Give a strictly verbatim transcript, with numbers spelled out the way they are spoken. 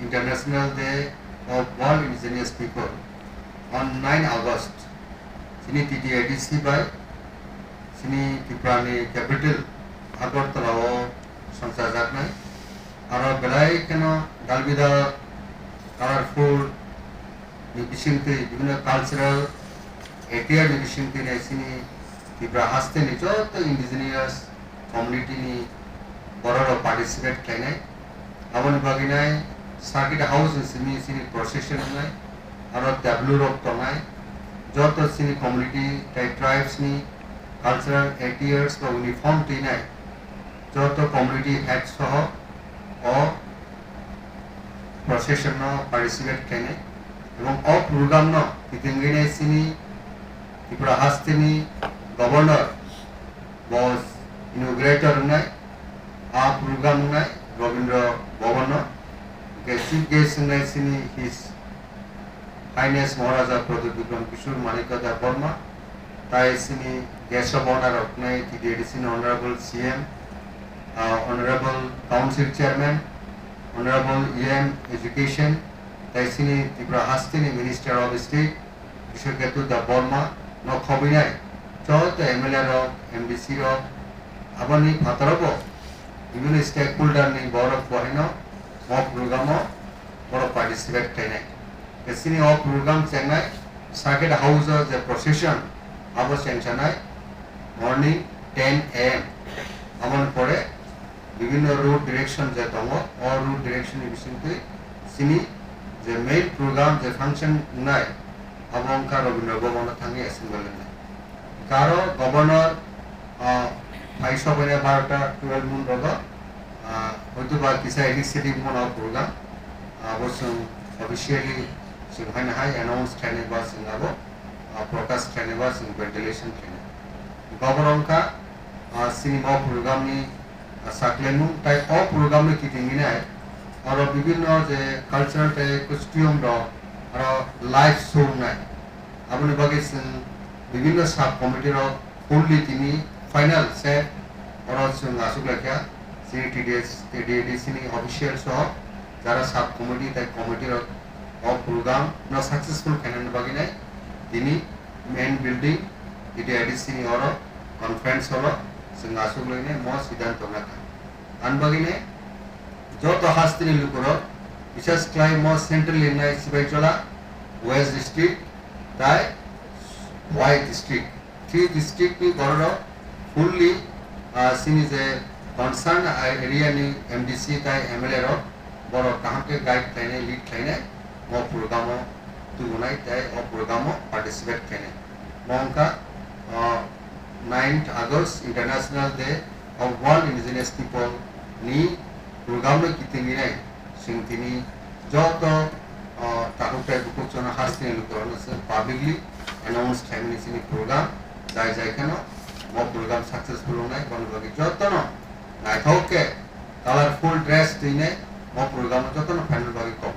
International Day of World Indigenous People on nine August chini T T A D C bai chini Tripura ni capital Agartala o songchajaknai. Aro belai kheno dalbidal, colorful ni bisingtwi, bibhinno cultural attire ni bisingtwi nai chini Tripura haste ni joto indigenous community ni borok rok participate khlainai. Aboni bagwi nai circuit house ni simi chini procession wngnai, aro tableau rok tongnai, joto chini community tei tribes ni cultural attires rok uniform twinai joto community head soho o procession no participate khainai, ebong o program no kitingwi nai chini Tripura haste ni governor bo inaugurator wngnai, a program wngnai Rabindra Bhavan no, hwnkhe chief guest wngnai chini His Highness Maharaja Pradyut Bikram Kishore Manikya Debbarma, tai chini guest of honor rok wngnai T T A D C ni Honorable C M, ah, Honorable Council Chairman, Honorable E M Education, tai chini Tripura haste ni Minister of State, Kishore Ketu Debbarma no khobinai joto M L A rok, M D C rok, aboni phataro bo bibhinno stakeholder ni borok bo haino o program o borok participate khainai. Chini o program chengnai circuit house o je procession abo chengsanai morning ten A M. Aboni pore bibhinno road direction je tongo, o road direction ni bisingtwi chini je main program je function wngnai, abo wngkha Rabindra Bhavan o thangwi assembly wngnai. Karo governor, ah, phai sobaina barota twelve mun rogo, ah, hoytoba kisa initiative mano program, abo chwng officially chwng haino hai announce khainai ba chwng abo, ah, prakash khainai ba chwng ventilation khainai. Governor wngkha, ah, chini o program ni, ah, sakhlaimung tai o program ni kitingwi nai oro bibhinno je cultural tei costume rok aro live show wngnai. Aboni bagwi chwng bibhinno sub committee rok fully tini final se oro chwng achuk laikha chini T D S, T D A D C ni official soho jara sub committee tai committee rok o program no successful khainani bagwi nai tini main building T D A D C ni oro conference hall o chwng achuk lainai mo siddhanto nakha. Ani bagwi nai joto hasteni lukurok, bises khlai mo central ni nai Sibaijola, West District, tai Khowai District. Three district ni bororok fully, ah, chini je concern area ni M D C tai M L A rok borok kaham khe guide khlainai, lead khlainai, mo program o tubunai tai o program o participate khlainai. Mo wngkha, ah, ninth August International Day of World Indigenous People ni program no kitingwi nai. Chwng tini joto, o, takhuk tai bukhuk chwngno hasteni lukurokno chwng publicly announce khlaimani chini program, jai jai kheno mo program successful wngnai, boni bagwi jotono naithok khe colorful dress twinai mo program jotono phainani bagwi kok.